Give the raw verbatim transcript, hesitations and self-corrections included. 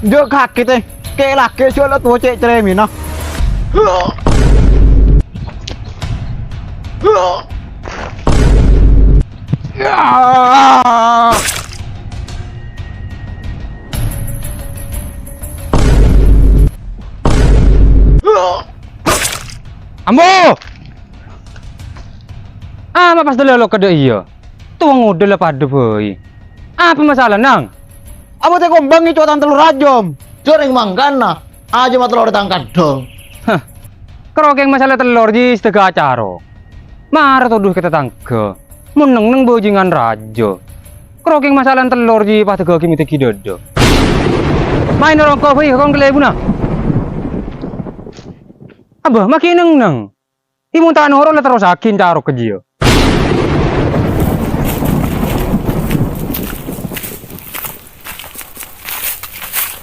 Jhâ' kakè, tè. Kè lakè jhâ' la towa cè' cerèmèna. Ambo! Apa pas dâlâ lo' kadâ' iyâ? Towa ngodâ la padâ bhâi. Apa masalana, Nang? Abâ' tè kombang ngèco' tang tellor ajâm. Jhâ' rèng mangkana, ajâm atellorè tang kadhâng. Hah. Karo kèng masala tellor jiyâ sè dâgâ acarok. Mara todhu ka tatangghâ. Mon neng-neng bhâjingan rajâ. Karo kèng masala tellor jiyâ padâ ghâghi mèdâghi dâdâ. Maèn rongko bhâi kong kalèbuna. Abâ, maghi neng-neng. Iyâ mon ta' noro' la terrosaghi carok ka jiyâ.